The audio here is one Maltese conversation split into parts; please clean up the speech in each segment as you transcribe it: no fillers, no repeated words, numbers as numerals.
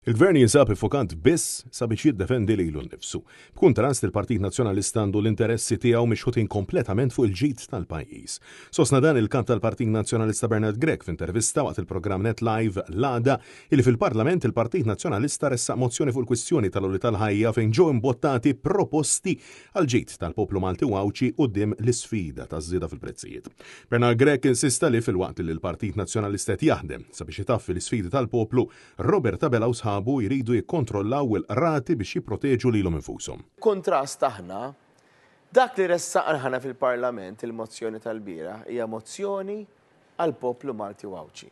Il-Gvern jinsab iffokat biss sabiex jiddefendi lilu nnifsu. B'kuntrast, il-Partit Nazzjonalista għandu l-interessi tiegħu mixħutin kompletament fuq il-ġid tal-pajjiż. Sostna dan il-Kap tal-Partit Nazzjonalista Bernard Grech f'intervista waqt il-programm Net Live l-għada illi fil-Parlament il-Partit Nazzjonalista ressaq mozzjoni fuq il-kwistjoni tal-għoli tal-ħajja fejn ġew imbottati proposti għall-ġid tal-poplu Malti u Għawdxi quddiem l-isfida taż-żieda fil-prezzijiet. Bernard Grech insista li filwaqt li l-Partit Nazzjonalista qed jaħdem sabiex itaffi l-isfidi tal-poplu, Robert Abela u sħabu jridu jikkontrollaw il-qrati biex jipproteġu lilhom infushom. B'kuntrast aħna, dak li ressaqna aħna fil-Parlament, il-mozzjoni tal-bieraħ, hija mozzjoni għall-poplu Malti u Għawdxi.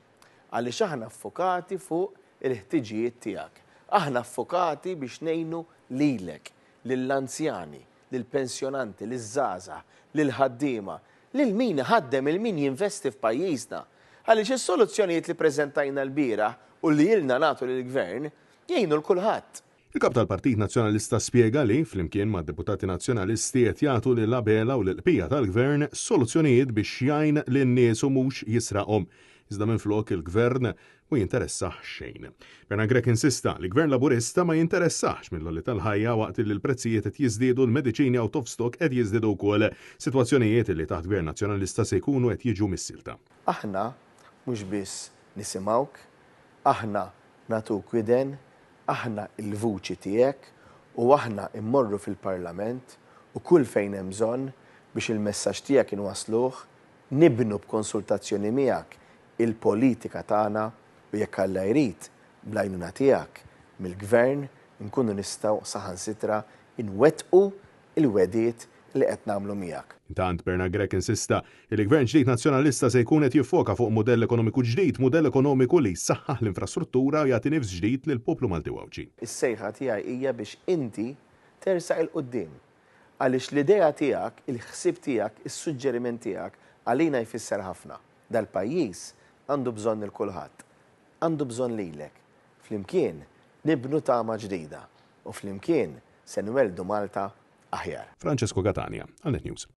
Għaliex aħna ffokati fuq il-ħtiġijiet tiegħek. Aħna ffokati biex ngħinu lilek, lill-anzjani, lill-pensjonanti, liż-żgħażagħ, lill-ħaddiema, lil min iħaddem, lil min jinvesti f'pajjiżna. Għaliex is-soluzzjonijiet li ppreżentajna lbieraħ u li ilna nagħtu lill-Gvern jgħinu 'l kulħadd. Il-Kap tal-Partit Nazzjonalista spjega li, flimkien mad-Deputati Nazzjonalisti qed jagħtu lil Abela u lill-qbija tal-Gvern soluzzjonijiet biex jgħin lin-nies u mhux jisraqhom. Iżda minflok il-Gvern Mhu jinteressah xejn. Bernard Grech insista li Gvern Laburista ma jinteressahx mill-għoli tal-ħajja waqt li l-prezzijiet qed jiżdiedu l-mediċini out of stock qed jiżdiedu wkoll, sitwazzjonijiet li taħt Gvern Nazzjonalista se jkunu qed jiġu missielta. Aħna mhux biss nisimgħuk, aħna nagħtuk widen, aħna l-vuċi tiegħek u aħna mmorru fil-Parlament u kull fejn hemm bżonn biex il-messaġġ tiegħek inwassluh, nibnu b'konsultazzjoni miegħek il-politika tagħna u jekk Alla jrid, bl-għajnuna tiegħek, mill-Gvern inkunu nistgħu saħansitra nwettqu l-wegħdiet li qed nagħmlu miegħek. Intant, Bernard Grech insista li Gvern ġdid Nazzjonalista se jkun qed jiffoka fuq mudell ekonomiku ġdid, mudell ekonomiku li jsaħħaħ l-infrastruttura u jagħti nifs ġdid lill-poplu Malti u Għawdxi. Is-sejħa tiegħi hija biex inti tersaq 'il quddiem. Għaliex l-idea tiegħek, il-ħsieb tiegħek, is-suġġeriment tiegħek għalina jfisser ħafna. Dal-pajjiż għandu bżonn lil kulħadd. Għandu bżonn lilek. Flimkien nibnu tama ġdida u flimkien se nwelldu Malta aħjar. Francesco Catania, għal Net News.